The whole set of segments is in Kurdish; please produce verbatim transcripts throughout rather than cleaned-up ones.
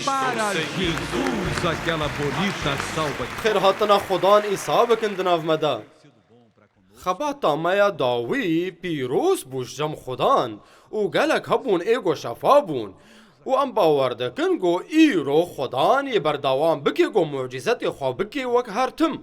Para Jesus, aquela bonita salva. Xêrhatina Xudan Îsa bikin di nav me de. Xebata me ya dawî pîroz bû ji cem Xudan û gelek hebûn ê ku şefa bûn. Û em bawer dikin ku îro Xudan yê berdewam bike ku mucîzetê xwe bike wek her tim.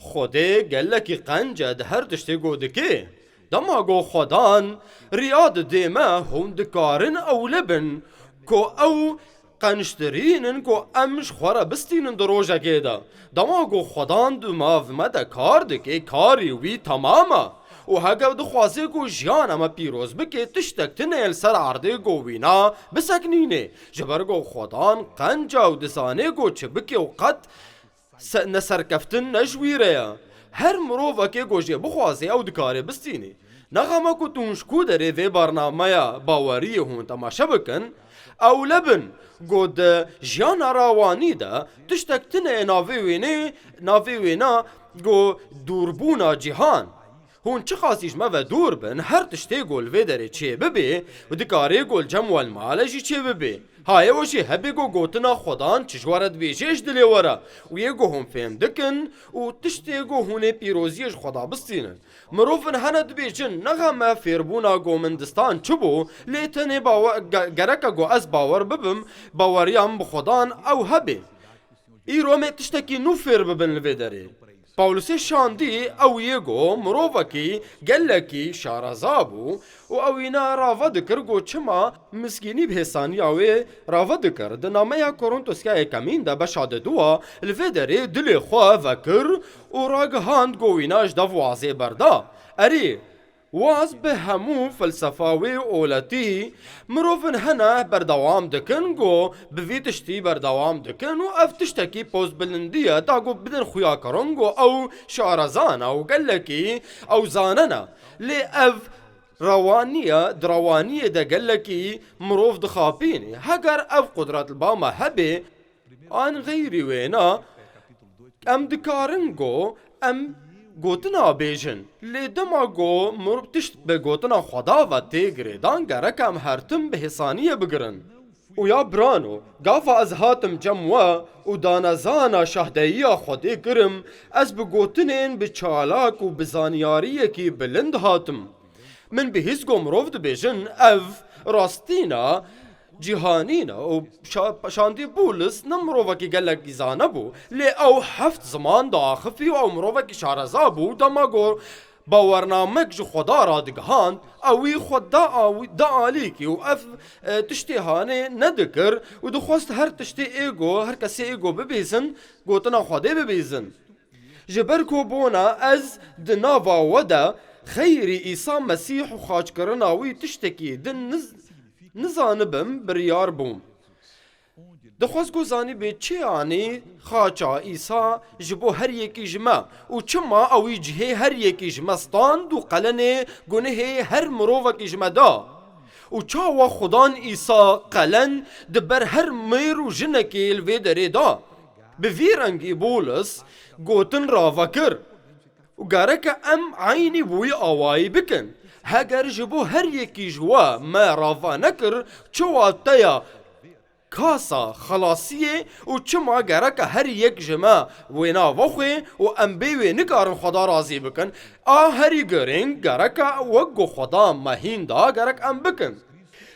Xwedê gelekî qenc e di her tiştê ku dike. Dema ku Xudan riya dide me, hûn dikarin ewle bin ku ew qençtirîn in ku em ji xwe re bistînin di rojekê de. Dema ku Xudan di nav me de kar dike, karê wî temam e. Û heger dixwaze ku jiyana me pîroz bike, tiştek tune ye li ser erdê ku wîna biseknîne. Ji ber ku Xudan qenc e û dizane ku çi bike û qet se-, ne serkeftin ne ji wî re ye. Her mirovekê ku jê bixwaze ew dikare bistînê. Nexeme ku tu hûn ji ku derê vê bernameya baweriyê hûn temaşe bikin, ewle bin ku di jiyana rawanî de tiştek tune ye navê wênê, navê wêna ku dûrbûna cîhan. Hûn çiqasî ji me ve dûr bin, her tiştê ku li vê derê çêbibe û dikare ku li cem we li male jî çêbibe. Haye we jî hebe ku gotina Xudan çi ji we re dibêje ji dilê we re û yê ku hûn fêm dikin û tiştê ku hûn ê pîroziyê ji Xuda bistînin. Mirovin hene dibêjin, nexeme fêrbûna ku min distan çi bû, lê tenê bawe-, ge-, gereke ku ez bawer bibim, baweriya min bi Xudan ew hebe. Îro em ê tiştekî nû fêr bibin li vê derê. Pawlûsê şandî ew yê ku mirovekî gelekî şareza bû û ew îna rave dikir ku çima miskînî bi hêsaniya wê rave dikir. Di nameya Korintoskiya yekemîn de beşa diduwa li vê derê dilê xwe vekir û ragihand ku wîna ji dev wazê berda. Erê, Waz bi hemû felsefa wê û oletî, mirovin hene berdewam dikin ku bi vî tiştî berdewam dikin û ev tiştekî pozbilindî ye, ta ku bidin xuyakirin ku ew şarezan e û gelekî ew zanene. Lê ev rewanî ye, di rewaniyê de gelekî mirov dixapînê. Heger ev qudret li ba me hebe, an xeyrî wêna, em dikarin ku em gotina bêjin. Lê dema ku mirov tişt bi gotina Xweda ve tê girêdan, gerek em her tim bi hêsaniyê bigirin. Û ya birano, gava ez hatim cem we û danezana şahdeyiya Xwedê kirim, ez bi gotinên bi çalak û bi zanyariyekî bilind hatim. Min bihîst ku mirov dibêjin, ev rastîna cîhanî ne û şa-, şandî Bûlis ne mirovekî gelekî zane bû, lê ew heft ziman diaxifî û ew mirovekî şareza bû. Dema ku bawernamek ji Xweda radigihand, ewî xwe da awî-, da alîkî û ev, e, tiştê hanê nedikir û dixwest her tiştê ê ku, her kesê ê ku bibîzin, gotina Xwedê bibîzin. Ji ber ku bona ez di nava we de xeyrî Îsa Mesîh û xaçkirina wî tiştekî din niz-, nizanibim, biryar bûm. Dixwest ku zanîbê çi yanî xaça Îsa ji bo her yekî ji me û çima ewî cihê her yekî ji me stand û qelenê gunehê her mirovekî ji me da. Û çawa Xudan Îsa qelen di ber her mêr û jinekê li vê derê da. Bi vî rengî Bûlis gotin rave kir. Û gereke em eynî bi wî awayî bikin. Heger ji bo her yekî ji we me rave nekir, çi wateya kasa xelasiyê û çima gereke her yek ji me wêna vexwê û em bê wê nikarin Xweda razî bikin? A herî girîng gereke wek ku Xweda me hîn da gerek em bikin.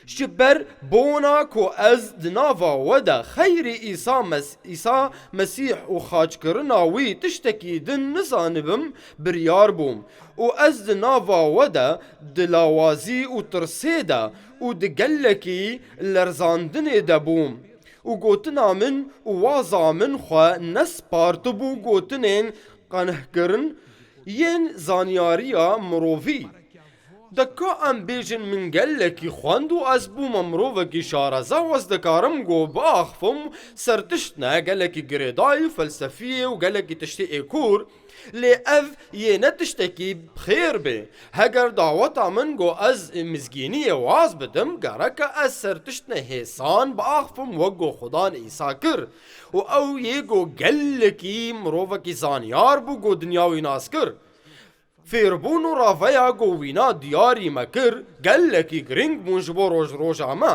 Ji ber bona ku ez di nava we de xeyrî Îsa Mes-, Îsa Mesîh û xaçkirina wî tiştekî din nizanibim, biryar bûm û ez di nava we de di lawazî û tirsê de û di gelekî lerzandinê de bûm û gotina min û waza min xwe nespartibû gotinên qenhkirin yên zanyariya mirovî. De ka em bêjin min gelekî xwend û ez bûme mirovekî şareza û ez dikarim ku biaxifim ser tişt ne gelekî girêdayî, felsefiyê û gelekî tiştê êkûr, lê ev yê ne tiştekî xêr bê. Heger daweta min ku ez mizgîniyê waz bidim, gereke ez ser tiştne hêsan biaxifim wek ku Xudan Îsa kir. Û ew yê ku gelekî mirovekî zanyar bû ku dinya wî nas kir. Fêrbûn û raveya ku wîna diyarî me kir, gelekî girîng bûn ji bo rojroja me.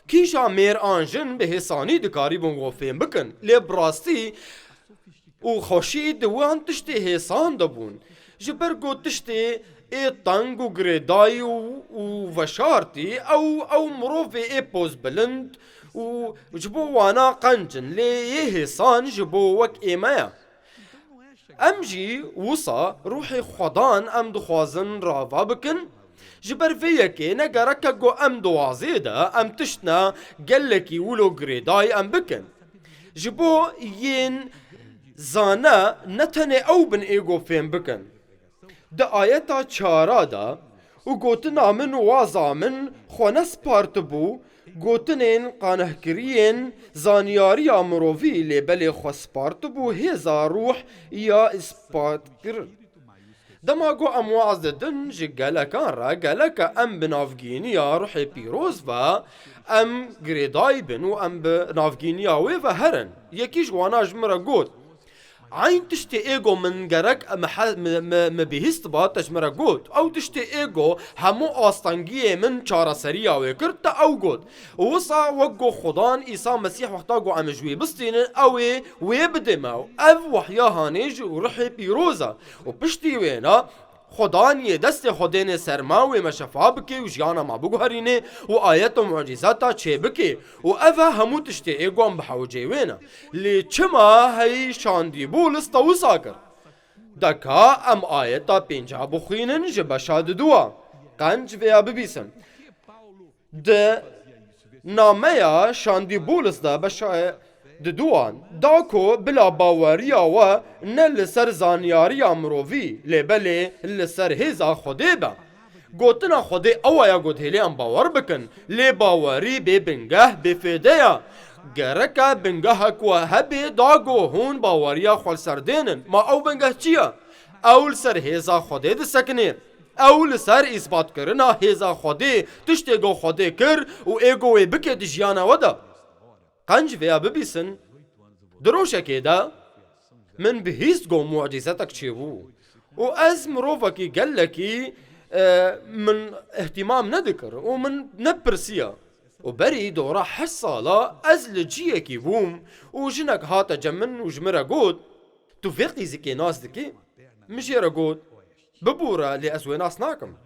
Kîja mêr an jin bi hêsanî dikarîbûn xwe fêm bikin, lê bi rastî û xweşî di wan tiştê hêsan de bûn. Ji ber ku tiştê ê teng û girêdayî û, û veşartî, ew, ew mirovê ê pozbilind û ji bo wana qenc in, lê yê hêsan ji bo wek ême ye. Em jî wisa ruhê Xwedan em dixwazin rava bikin. Ji ber vê yekê ne gerek e ku em di wazê de em tiştne gelekî wilo girêdayî em bikin. Ji bo yên zane ne tenê ew bin êgo fêm bikin. Di ayeta çara de û gotina min û waza min xwe nespartibû gotinên qanehkiriyên zanyariya mirovî, lê belê xwe spartibû hêza ruh ya îspatkirin. Dema ku em waz didin ji gelekan re, gelek e em bi navgîniya ruhê pîroz ve em girêdayî bin û em bi navgîniya wê ve herin. Yekî ji wana ji min re got, Eyn tiştê êgo min gerek me he-, me, me, me bihîst ba te ji min re got. Ew tiştê êgo hemû astengiyê min çareseriya wê kir, te ew got. Wisa wek ku Xudan Îsa Mesîh wexta ku em ji wî bistînin, ew ê wê bidê me. Ev wehya hanê ji rihê pîroz e. Û piştî wêna, Xudan yê destê Xwedênê ser me wê me şefa bike û jiyana me biguherînê û ayet û mucîzata çê bike. Û ev e hemû tiştê ê ku em bi hewcê wê ne. Lê çima hey şandî Bûlis te wisa kir? Deka em ayeta pênca bixwînin ji beşa diduwa. Qenc vêya bibîsin. Di nameya şandî Bûlis de beşa diduwan da ku bila baweriya we ne li ser zanyariya mirovî, lê belê li ser hêza Xwedê be. Gotina Xwedê ew e ya ku dihêlê em bawer bikin, lê bawerî bê bingeh, bê fêde ye. Gerek e bingehek we hebe da ku hûn baweriya xwe li ser dênin. Ma ew bingeh çi ye? Ew li ser hêza Xwedê disekine. Ew li ser îsbatkirina hêza Xwedê, tiştê ku Xwedê kir û ê ku wê bike di jiyana we de. Qenc vêya bibîsin, di rojekê de min bihîst ku mucîzetek çêbû. Û ez mirovekî gelekî, e, min îhtîmam nedikir û min nepirsiya. Û berî dora heşt sala ez li ciyekî bûm û jinek hate cem min û ji min re got, Tu vê qîzikê nas dikî? Min jê re got, Bibûre, lê ez wê nas nakim.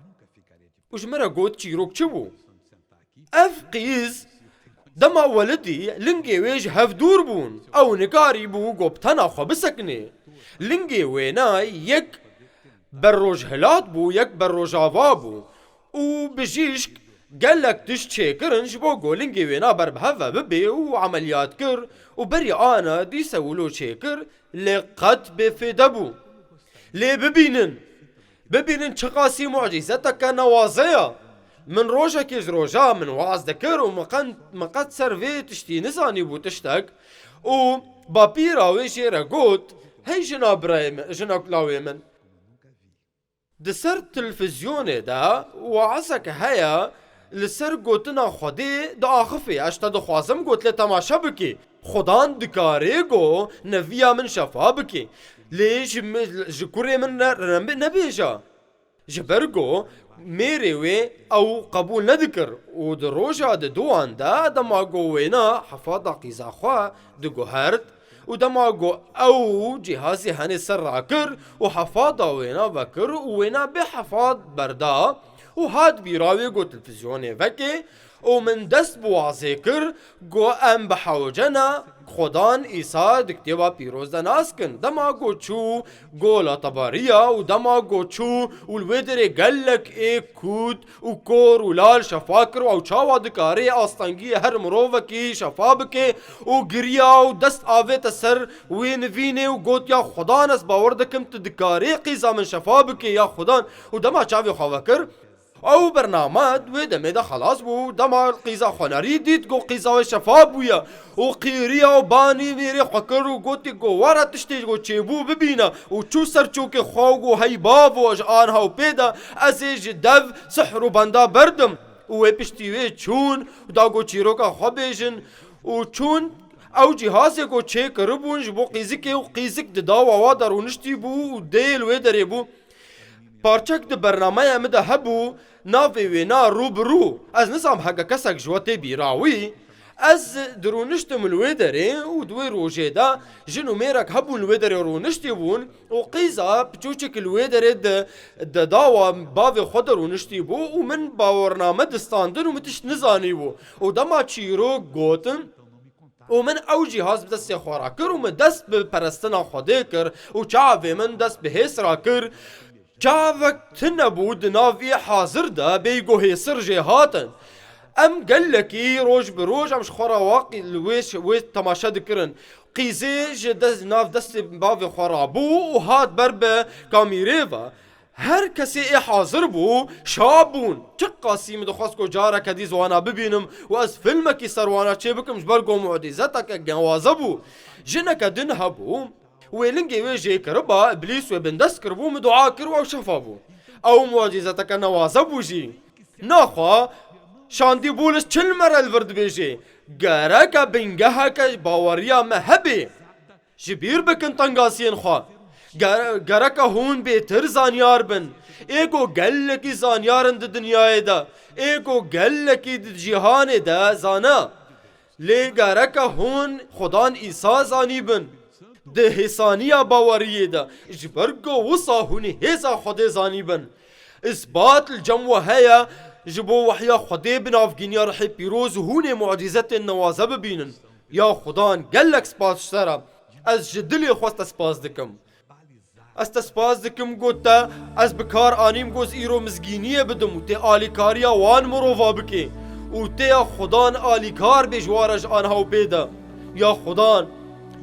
Û ji min re got, Çîrok çi bû? Ev qîz dema welidî lingê wê ji hev dûr bûn. Ew nikarîbû ku bi tena xwe bisekinê. Lingê wêna yek berrojhilat bû, yek berrojava bû. Û bijîşk gelek tişt çêkirin ji bo ku lingê wêna ber bi hev ve bibe û emeliyat kir û berî ana dîse wilo çêkir, lê qet bêfêde bû. Lê bibînin, bibînin çiqasî mucîzeteke newaze ye. Min rojekê ji roja min waz dikir û min qen-, min qet ser vê tiştî nizanîbû tiştek û bapîra wê jê re got, Hey jina birayê min, jina lawê min. Di ser televîzyonê de weazek heye li ser gotina Xwedê diaxifê. Ez te dixwazim got lê temaşe bikî. Xudan dikarê go neviya min şefa bikî. Lê ji min, ji kurê min ne, ne, nebêje. Ji ber go mêrê wê ew qebûl nedikir û di roja di duwan de dema go wêna hefada qîza xwe diguhert, û dema ku ew cîhazê henê ser rakir û hefada wêna vekir û wêna bê hefad berda û hat bîra wê ku televîzyonê veke û min dest bi wazê kir ku em bi hewce ne Xudan Îsa di kitêba pîroz de nas kin. Dema ku çû gola Tebariya û dema ku çû û li wê derê gelek ê kût û kor û lal şefa kir û ew çawa dikare astengiyê her mirovekî şefa bike û giriya û dest avête ser wê nivînê û got, Ya Xudan, ez bawer dikim tu dikarî qîza min şefa bikî, ya Xudan. Û dema çavê xwe vekir, ew bername di wê demê de xelas bû. Dema qîza xwe nerî dît, got, Qîza wê şefa bûye. Û qîriya û banî mêrê xwe kir û gotî ku were tiştê ku çêbû bibîne û çû ser çokê xwe û got, Hey bavo, ji aniha û pê de ez ê ji dev sihr û benda berdim. Û wê piştî wê çûn û da ku çîroka xwe bêjin û çûn ew cîhazê ku çêkiribûn ji bo qîzikê û qîzik di dawa wa de rûniştî bû û dê li wê derê bû. Parçek di bernameya min de hebû, navê wê na rû bi rû. Ez nizam heke kesek ji we tê bîra wî. Ez dirûniştim li wê derê û di wê rojê de jin û mêrek hebûn li wê derê rûniştî bûn û qîza piçûçik li wê derê di, di dawa bavê xwe de rûniştî bû û min bawername distandin û min tişt nizanî bû. Û dema çîrok gotin, û min ew cîhaz bi destê xwe re kir û min dest bi perestina Xwedê kir û çavê min dest bi hês re kir. Çavek tune bû di nav ê hazir de bêyî ku hêsir jê hatin. Em gelekî roj bi roj em ji xwe re waqî li wê ş-, wê temaşe dikirin. Qîzê ji des-, nav destê bavê xwe re bû û hat ber bi kamîrê ve. Her kesê ê hazir bû, şa bûn. Çiqasî min dixwest ku careke dî ziwana bibînim û ez filmekî ser wana çêbikim, ji ber ku mucîzeteke gewaze bû. Jineke din hebû, wê lingê wê jê kiriba, Îblîs wê bindest kiribû, min dua kir û ew şefa bû. Ew mucîzeteke newaze bû jî. Naxwe, şandî Bûlis çil mere li vir dibêje, gereke bingeheke baweriya me hebe. Ji bîr bikin tengasiyên xwe. Ger-, gereke hûn bêtir zanyar bin. Ê ku gelekî zanyar in di dinyayê de. Ê ku gelekî di cîhanê de zane. Lê gereke hûn Xudan Îsa zanî bin. Di hêsaniya baweriyê de. Ji ber ku wisa hûn hêza Xwedê zanî bin. Îsbat li cem we heye, ji bo wehya Xwedê bi navgîniya Rihê Pîroz hûn ê mucîzetên newaze bibînin. Ya Xudan, gelek spas ji te re. Ez ji dilê xwe te spas dikim. Ez te spas dikim ku te ez bi kar anîm ku ez îro mizgîniyê bidim û tê alîkariya wan mirova bikê û tê ya Xudan alîkar bê ji wa re ji aniha û pê de. Ya Xudan,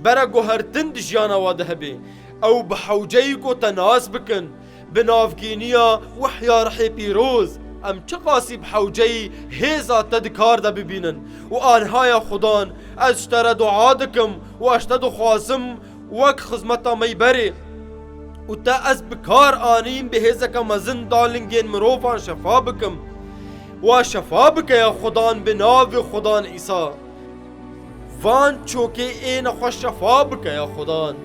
bere guhertin di jiyana wa de hebe. Ew bi hewceyî ku te nas bikin. Bi navgîniya wehya Rihê Pîroz, em çiqasî bi hewceyî hêza te di kar de bibînin. Û anha ya Xudan, ez ji te re dua dikim û ez ji te dixwazim wek xizmeta me yî berê. Û te ez bi kar anîm bi hêzeke mezin da lingên mirovan şefa bikim. Wa şefa bike ya Xudan bi navê Xudan Îsa. Van çokê ê nexweş şefa bike ya Xudan.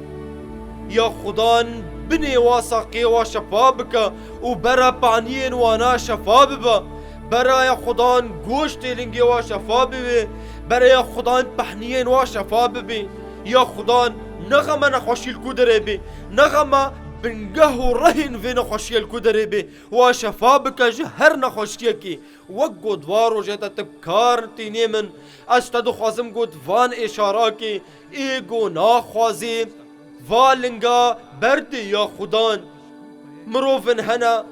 Ya Xudan binê wa saqê wa şefa bike û bera paniyên wana şefa bibe. Bera ya Xudan goştê lingê wa şefa bibe. Bera ya Xudan pehniyên wa şefa bibe. Ya Xudan nexeme nexweşî li ku derê bê. Nexeme bingeh û rehên vê nexweşiyê li ku derê bê. Wa şefa bike ji her nexweşiyekê. Wek ku di va rojê de tu bi kar tînê min, ez ji te dixwazim ku di van êşarakê ê ku naxwazê va linga berdê ya Xudan. Mirovin hene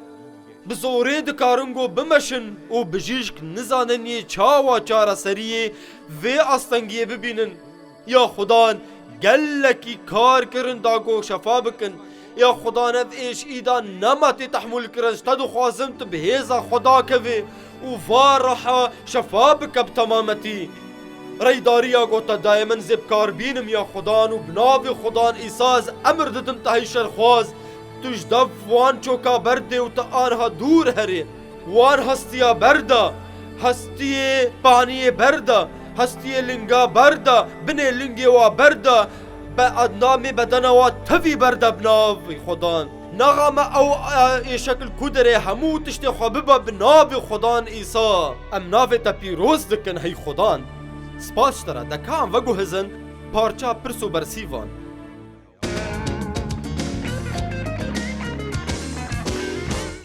bi zorê dikarin ku bimeşin û bijîşk nizanin yê çawa çareseriyê vê astengiyê bibînin. Ya Xudan, gelekî kar kirin da ku şefa bikin. Ya Xudan, ev êş îda nema tê tehmûl kirin, ji te dixwazim tu bi hêza xwe dakevê û va reha şefa bike bi temametî. Reydariya ku te daye min zê bi kar bînim ya Xudan û bi navê Xudan Îsa ez emir didim te hey şerxwaz. Tu ji dev wan çoka berdê û tu aniha dûr herê. Wan hestiya berda, hestiyê paniyê berda, hestiyê linga berda, binê lingê wa berda, be endamê bedena wa tevî berda bi navê Xudan. Naxa me ew, e, êşek li ku derê hemû tiştê xwe bibe bi navê Xudan Îsa. Em navê te pîroz dikin hey Xudan. Spas ji te re, de ka em veguhizin parça pirs û bersîvan.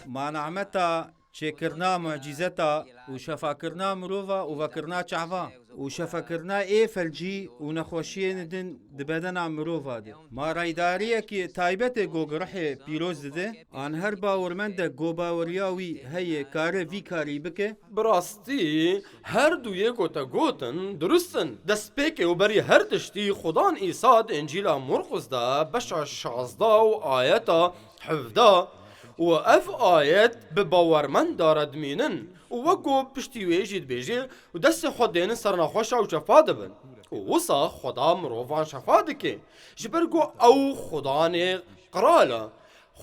Ma nehmeta çêkirina mucîzeta û şefakirina mirova û vekirina çava û şefekirina ê felcî û nexweşiyên din di bedena mirova de. Ma reydariyekî taybet ê ku rihê pîroz dide, an her bawermend e ku baweriya wî heye kare vî karî bike. Bi rastî her du yê ku te gotin dirust in. Destpêkê û berî her tiştî Xudan Îsa di Încîla Murqis de beşa şazdeh û ayeta hevdeh û ev ayet bi bawermenda re dimînin û wek ku piştî wê jî dibêje û destê xwe dênin ser nexweşa û şefa dibin. Û wisa Xweda mirovan şefa dike. Ji ber ku ew Xudanê qral e.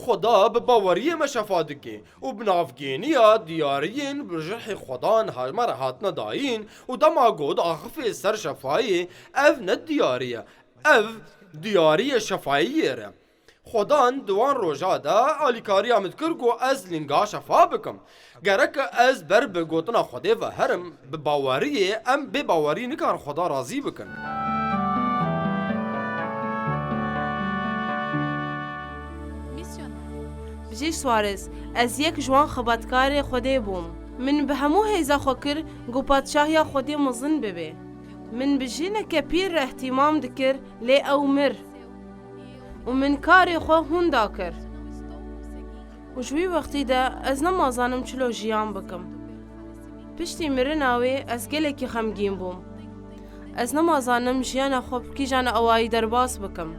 Xweda bi baweriyê me şefa dike û bi navgêniya diyariyên bi rihê Xwedan ha-, me re hatine dayîn û dema ku diaxifê ser şefayê, ev ne diyarî ye, ev diyariyê şefayiyê re. Xwedan di wan roja de alîkariya min dikir ku ez linga şefa bikim. Gerek ez ber bi gotina Xwedê ve herim, bi baweriyê em bê bawerî nikarin Xweda razî bikin. Bijî Suarez, ez yek ji wan xebatkarê Xwedê bûm. Min bi hemû hêza xwe kir ku padşahiya Xwedê mezin bibe. Min bi jineke pîr re îhtîmam dikir, lê ew mir. Û min karê xwe hûn dakir. Û ji wî wextî de ez nema zanim çilo jiyan bikim. Piştî mirina wê ez gelekî xemgîn bûm. Ez nema zanim jiyana xwe bi kîjan awayî derbas bikim.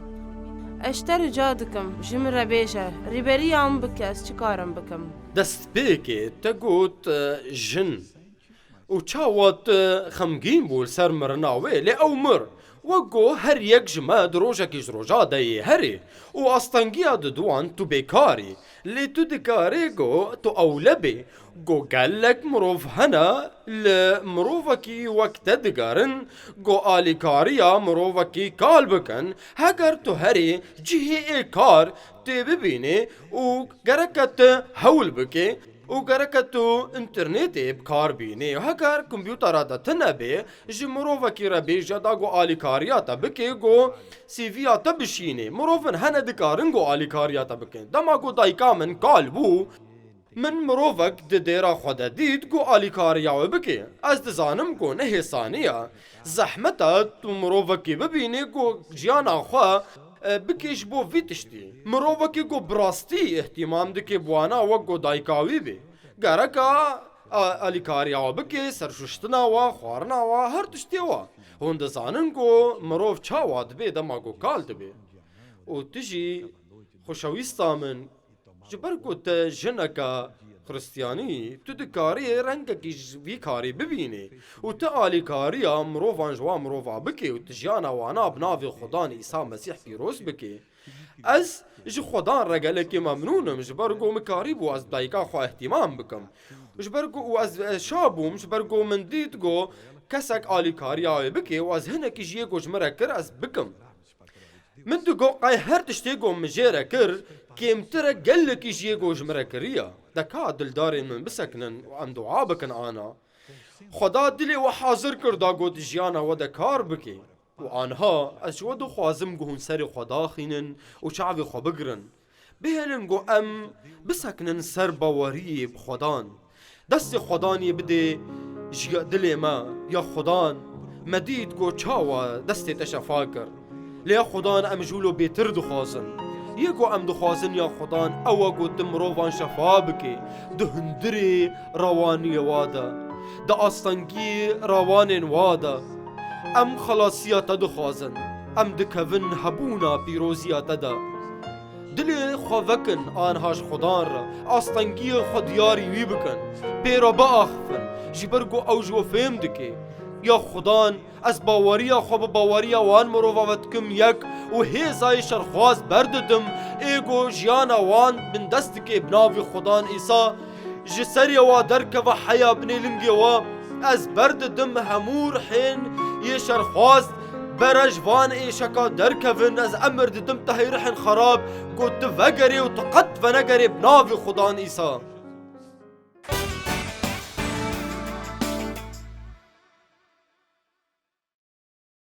Ez ji te rica dikim, ji min re bêje, rîberiya min bike, ez çi karim bikim? Destpêkê te got, e, jin. Û çawa tu xemgîn bû li ser mirina wê, lê ew mir. Wek ku her yek ji me di rojekî ji roja de yê herê û astengiya didiwan tu bêkar î. Lê tu dikarê ku tu ewle bê. Ku gelek mirov hene li mirovekî wek te digerin ku alîkariya mirovekî kal bikin. Heger tu herê cihê ê kar tê bibînê û gereke tu hewl bikê, û gereke tu înternetê bi kar bînî. Heger kompûtera te tune bê, ji mirovekî re bêje da ku alîkariya te bike, ku C V'ya te bişînê. Mirovin hene dikarin ku alîkariya te bikin. Dema ku dayika min kal bû, min mirovek di dêra xwe de dît ku alîkariya wê bike. Ez dizanim ku ne hêsanî ye. Zehmet e tu mirovekî bibînî ku jiyana xwe e, bike ji bo vî tiştî. Mirovekî ku bi rastî îhtîmam dike bi wana wek ku dayika wî be. Gereka a- alîkariya we bike, serşuştina we, xwarina we, her tiştê we. Hûn dizanin ku mirov çawa dibe dema ku kal dibe. Û tu jî xweşewîsta min, ji ber ku te jineke Xristiyanî, tu dikarî rengekî ji vî karî bibînî û tu alîkariya mirovan ji wan mirova bikî û tu jiyana wana bi navê Xudan Îsa Mesîh pîroz bikî. Ez ji Xudan re gelekî memnûn im, ji ber ku min karîbû ez bi dayika xwe îhtîmam bikim. Ji ber ku û ez, ez şa bûm, ji ber ku min dît ku kesek alîkariya wê bike û ez hinekî ji yê ku ji min re kir ez bikim. Min digot qey her tiştê ku min jê re kir, kêmtir e gelekî ji yê ku ji min re kiriye. De ka dildarên min bisekinin û em dua bikin ana. Xweda dilê we hazir kir da ku di jiyana we de kar bike. Û anha ez ji we dixwazim ku hûn serê xwe daxînin û çavê xwe bigirin. Bihêlin ku em bisekinin ser baweriyê bi Xwedan. Destê Xwedanê bidê ji dilê me, ya Xwedan, me dît ku çawa destê te şefa kir. Lê ya Xwedan, em ji wilo bêtir dixwazin. Yê ku em dixwazin, ya Xwedan, ew e ku tu mirovan şefa bikê, di hundirê rawaniyê wa de, di astengiyê rawanên wa de. Em xelasiya te dixwazin. Em dikevin hebûna pîroziya te de. Dilê xwe vekin anha ji Xudan re, astengiyê xwe diyarî wî bikin, pê re biaxifin, ji ber ku ew ji we fêm dike. Ya Xudan, ez baweriya xwe bi baweriya wan mirova ve dikim yek û hêzayê şerxwaz berdidim, ê ku jiyana wan bindest dike bi navê Xudan Îsa, ji serê wa derkeve heya binê lingê wa, ez berdidim hemû rihên yê şerxwaz, bere ji van êşeka derkevin, ez emir didim tehê rihên xerab, ku tu vegerê û tu qet venegerê bi navê Xudan Îsa.